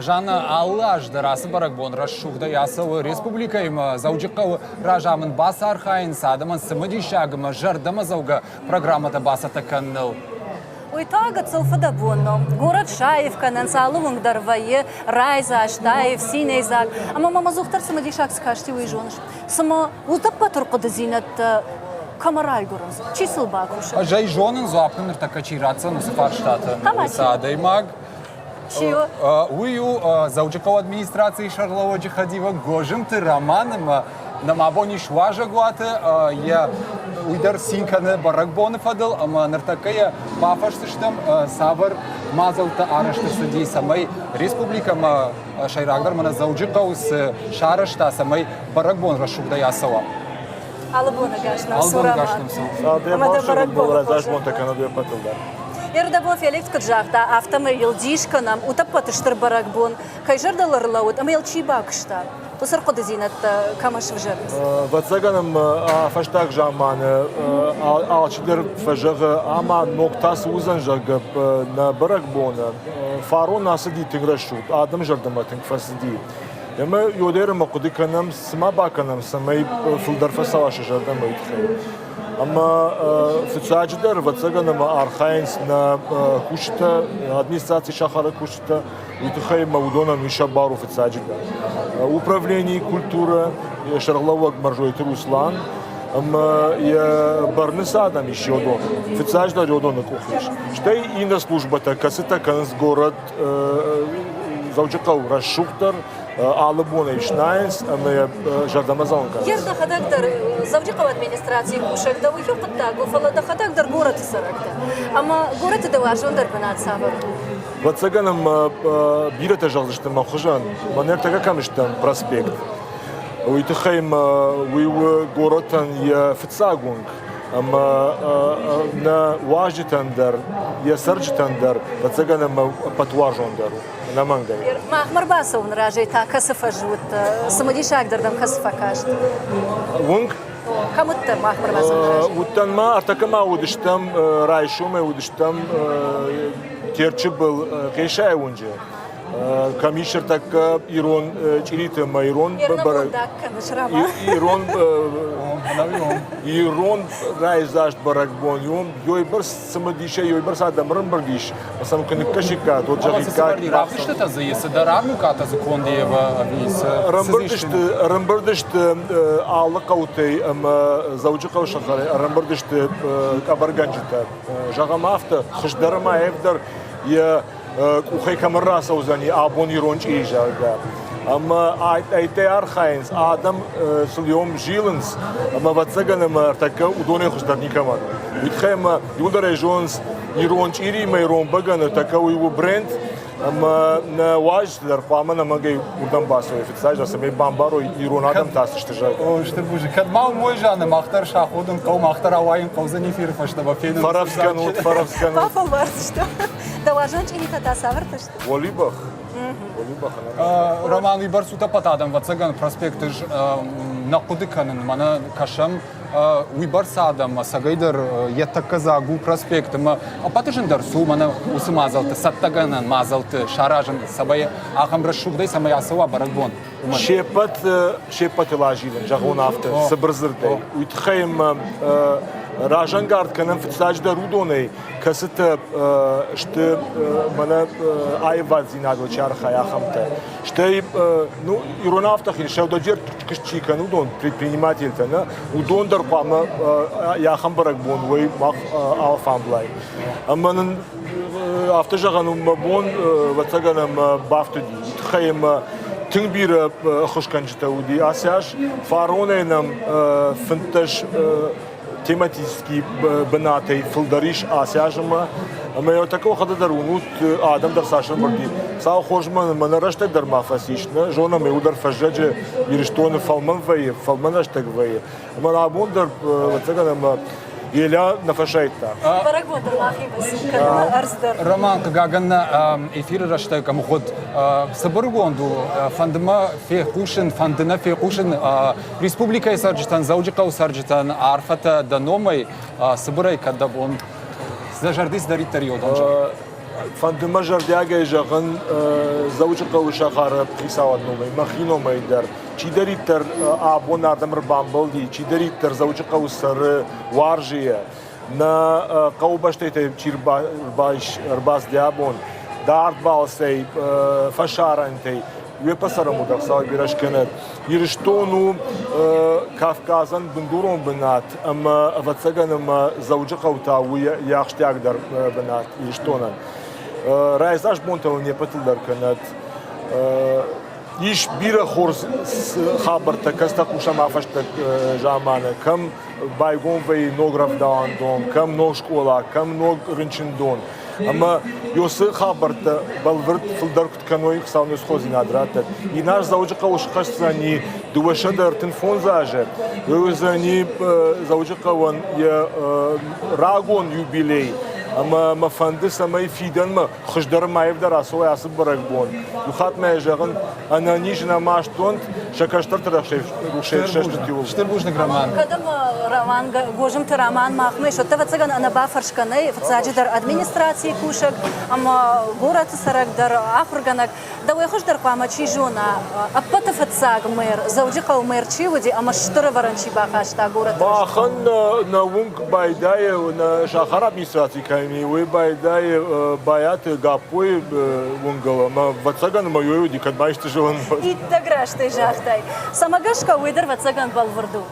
Жанна, алы аз дӕр ацы бӕрӕгбон рӕсугъдӕй ацӕуы республикӕимӕ Дзӕуджыхъӕуы разамынд бацархайынц адӕмӕн цымыдисаг ӕмӕ зӕрдӕмӕдзӕугӕ программӕтӕ бацӕттӕ кӕныныл. Уый та гыццыл фыдӕбон у. Горӕт саив кӕнынц, алы уынг дӕр вӕййы райдзаст, аив, цинӕйдзаг. Ӕмӕ мӕм ӕдзухдӕр цымыдисаг цы касти, уый зоныс? Цыма утӕппӕт ӕрхъуыдыдзинӕдтӕ кӕмӕ райгуырынц, чи сыл бакусы? Ӕз ӕй зонын, дзуапп нын ныртӕккӕ чи ратдзӕн, уыцы фарстатӕн. Уыцы адӕймаг. Чи у? Уый у Дзӕуджыхъӕуы администрацийы сӕргълӕууӕджы хӕдивӕг Гозымты Роман ӕмӕ нӕм абон ис уазӕгуаты. Йӕ уый дӕр цин кӕны бӕрӕгбоны фӕдыл ӕмӕ ныртӕккӕ йӕ бафӕрсдзыстӕм, цавӕр мадзӕлттӕ арӕзт ӕрцыди, цӕмӕй республикӕмӕ, сӕйрагдӕр мӕнӕ Дзӕуджыхъӕуы цы сарӕзта, цӕмӕй бӕрӕгбон рӕсугъдӕй ацӕуа. Алы боныгӕс нӕм цу, Роман. Ӕмӕ дӕ бӕрӕгбоны хорзӕх. кӕнӕд уе ппӕтыл дӕр. Ӕрдӕбон Феликс куыд загъта, афтӕмӕй йыл дис кӕнӕм, утӕппӕт стыр бӕрӕгбон кӕй зӕрдыл ӕрлӕууыд ӕмӕ йыл чи бакуыста, уыцы рхъуыдыдзинӕдтӕ кӕмӕ сывзӕрынц? Ӕвӕццӕгӕн ӕм фӕстаг заманы алчидӕр фӕзӕгъы, ӕмӕ ног та цы уыдзӕн, зӕгъгӕ, нӕ бӕрӕгбоны. Фарон ацыди тынг рӕсугъд, адӕмы зӕрдӕмӕ тынг фӕцыди. Ӕмӕ Йодеры хъуыды кӕнӕм, цы ма бакӕнӕм, цӕмӕй фылдӕр фӕцӕуа сӕ зӕрдӕмӕ, уый тыххӕй. Ӕмӕ фыццаджыдӕр, ӕвӕццӕгӕн, ӕмӕ архайынц нӕ кусджытӕ, администрацийы сахары кусджытӕ, уый тыххӕй ӕмӕ уыдонӕн уый сӕ бар у фыццаджыдӕр. Управленийы культурӕ, йӕ сӕргълӕууӕг Мӕрзойты Руслан ӕмӕ йӕ бӕрны цы адӕм ис, уыдон, фыццаджыдӕр уыдоны къухы ис. Стӕй иннӕ службӕтӕ, кӕцытӕ кӕнынц горӕт Дзӕуджыхъӕу рӕсугъддӕр, алы бонӕй снайынц ӕмӕ йӕ зӕрдӕмӕдзӕуӕн кӕнынц. Ер дӕхӕдӕг дӕр Дзӕуджыхъӕуы администрацийы кусӕг дӕ, уый хъуыддаг у, фӕлӕ дӕхӕдӕг дӕр горӕты цӕрӕг дӕ. Ӕмӕ горӕты дӕ уарзондӕр бынат цавӕр у? Ӕвӕццӕгӕн ӕмӕ бирӕтӕ зӕгъдзысты мӕ хуызӕн, мӕнӕ ӕртӕккӕ кӕм стӕм, проспект. Уый тыххӕй мӕ уый у горӕтӕн йӕ фыццаг уынг. Ӕмӕ нӕ уазджытӕн дӕр, йӕ цӕрджытӕн дӕр, ӕвӕццӕгӕн ӕмӕ ӕппӕтуарзондӕр у, ӕнӕмӕнгӕй. Махмӕ рбацӕуыны разӕй та кӕцы фӕз уыдтӕ, цымыдисагдӕр дӕм кӕцы фӕкаст? Уынг? Кӕм уыдтӕ махмӕ рбацӕуыны разӕй? Уыдтӕн ма, ӕртӕккӕ ма уыдыстӕм, райсомӕй уыдыстӕм Терчы был Хъесайы уынджы. Кӕм ис ӕртӕккӕ ирон чъириты ӕмӕ ирон бӕрӕг ирон ирон райдзаст бӕрӕгбон ёйбӕрц цымыдисӕй ёйбӕрц адӕм ӕрӕмбырд ис сӕм куы ныккӕсиккат уӕд зӕгъиккат равдыстытӕ дзы цыдӕр армукъатӕ дзы конд ӕви цы ӕрӕмбырд сты алы хъӕутӕй ӕмӕ Дзӕуджыхъӕуы сахарӕй ӕрӕмбырд сты къӕбӕргӕнджытӕ зӕгъӕм афтӕ хуыздӕр ӕмӕ аивдӕр йӕ къухӕй кӕмӕн рацӕудзӕни абон ирон чъири, зӕгъгӕ. Ӕмӕ айтӕй архайынц, адӕм сыл йом зилынц, ӕмӕ ӕвӕццӕгӕн ӕмӕ ӕртӕккӕ уыдонӕй хуыздӕр никӕмӕн у. Уый тыххӕй ӕмӕ иуылдӕр ӕй зонынц, ирон чъири ӕмӕ ирон бӕгӕны ӕртӕккӕ уый у бренд, ӕмӕ нӕ уазджытӕ дӕр хъуамӕ нӕмӕнгӕй уырдӕм бацӕуой фыццаджыдӕр, цӕмӕй бамбарой, ирон адӕм та цы сты, зӕгъгӕ. О, стыр бузныг. Кӕд ма уым уой, Жанна, мах дӕр саходын хъӕуы, мах дӕр ауайын хъӕудзӕн эфиры фӕстӕмӕ фенын. Фӕрӕвдз кӕнут, фӕрӕвдз кӕнут. Бафӕлвардзыстӕм. Дӕ уарзон чъиритӕ та цавӕртӕ сты? Уӕлибӕх. Уӕлибӕх. Роман, уыйбӕрц утӕппӕт адӕм, ӕвӕццӕгӕн, проспекты нӕ хъуыды кӕнын, мӕнӕ кӕсӕм, уыйбӕрц адӕм ӕцӕгӕйдӕр йӕ тӕккӕ дзаг у проспект ӕмӕ ӕппӕты зындӕр цы у мӕнӕ уыцы мадзӕлтты, цӕттӕгӕнӕн мадзӕлтты саразын, цӕмӕй ахӕм рӕсугъдӕй цӕмӕй ацӕуа бӕрӕгбон. Се ппӕт, се ппӕтыл азилын, зӕгъон афтӕ, цыбыр дзырдӕй. Уый тыххӕй ӕмӕ разӕнгард кӕнӕм фыццаджыдӕр уыдонӕй, кӕцытӕ сты мӕнӕ аиваддзинадыл чи архайы, ахӕмтӕ. Стӕй, ну, ирон автохин сӕудӕджер куыст чи кӕны, уыдон, предпринимательтӕ, нӕ, уыдон дӕр хъуамӕ ахӕм бӕрӕгбон уой мах алфамблай. Ӕмӕ нын афтӕ зӕгъӕн у, мӕ бон, ӕвӕццӕгӕн, ӕмӕ бафтыди. Уый тыххӕй ӕмӕ тынг бирӕ ӕххуысгӕнджытӕ уыди. Ацы аз фаронӕй нӕм 15 тематический бынатӕй фылдӕр ис ацы азмӕ. Ӕмӕ йӕ тӕккӕ уӕхӕдӕг дӕр уынут, адӕм дӕр цас ӕмбырд и. Цал хорз мӕнӕ рӕстӕг дӕр ма фӕцис, нӕ зонӕм, иу дӕр фӕззӕджы Ирыстоны фӕлмӕн вӕййы, фӕлмӕн рӕстӕг вӕййы. Ӕмӕ абон дӕр, ӕвӕццӕгӕн, ӕмӕ Еля нӕ фӕсайдта. Бӕрӕгбон дӕр махимӕ цин кӕны ӕрдз дӕр. Роман, хъыгагӕн, нӕ эфиры рӕстӕг ӕмгъуыд цыбыргонд у. Фӕнды мӕ фехъусын, фӕнды нӕ фехъусын республикӕйы цӕрджытӕн, Дзӕуджыхъӕуы цӕрджытӕн арфӕтӕ дӕ номӕй. Цыбырӕй кӕд дӕ бон дӕ зӕрди цыдӕриддӕр йодон зӕгъ. Фӕнды мӕ зӕрдиагӕй зӕгъын Дзӕуджыхъӕуы сахары хицауады номӕй, мӕхи номӕй дӕр, чидӕриддӕр абон ардӕм ӕрбамбӕлди, чидӕриддӕр Дзӕуджыхъӕуы цӕры, уарзы йӕ, нӕ хъӕубӕстӕй чи ӕрбацыди абон, дард балцӕй, фӕсарӕнтӕй, уе ппӕт цӕрӕнбон дӕр Хуыцау бирӕ скӕнӕд. Ирыстон у Кавказӕн бындурон бынат ӕмӕ, ӕвӕццӕгӕн, ӕмӕ Дзӕуджыхъӕу та у йӕ ахсджиагдӕр бынат Ирыстонӕн. Райдзаст бонтӕ не ппӕтыл дӕр кӕнӕд. Ис бирӕ хорз хабӕрттӕ, кӕцытӕ хъусӕм афӕстаг заманы, кӕм байгом вӕййы ног рӕвдауӕндон, кӕм ног скъола, кӕм ног рынчындон. Ӕмӕ уыцы хабӕрттӕ бӕлвырд фылдӕр куыд кӕной, Хуыцау не сходзинад раттӕд. Иннӕ аз Дзӕуджыхъӕуы схӕсдзӕни 235 азы. Уый уыдзӕни Дзӕуджыхъӕуӕн йӕ рагон юбилей. Ӕмӕ мӕ фӕнды, цӕмӕй фидӕнмӕ хуыздӕр ӕмӕ аивдӕр ацӕуой ацы бӕрӕгбон. Иу хатт ма йӕ зӕгъын, ӕнӕниз нӕмастгонд сӕ кӕстӕрты рухсӕй сӕстытиуыл. Стыр бузныг, Роман. Кӕд ӕмӕ Роман, Гозымты Роман махмӕ ис, уӕд, ӕвӕццӕгӕн, ӕнӕбафӕрсгӕ нӕй, фыццаджыдӕр администрацийы кусӕг ӕмӕ горӕты цӕрӕг дӕр, ахуыргӕнӕг. Дӕуӕй хуыздӕр хъуамӕ чи зона, ӕппӕты фыццаг мэр, Дзӕуджыхъӕуы мэр чи уыди ӕмӕ стыр ӕвӕрӕн чи бахаста горӕты Махӕн нӕ уынг байдайы, нӕ сахар администраци кӕм и, уый байдайы Байаты Гаппойы уынгыл ӕмӕ ӕвӕццӕгӕн ӕмӕ уый уыди, кӕд ма исты зылын. Иттӕг рӕстӕй загътай. Цӕмӕ гӕсгӕ уый дӕр ӕвӕццӕгӕн бӕлвырд у.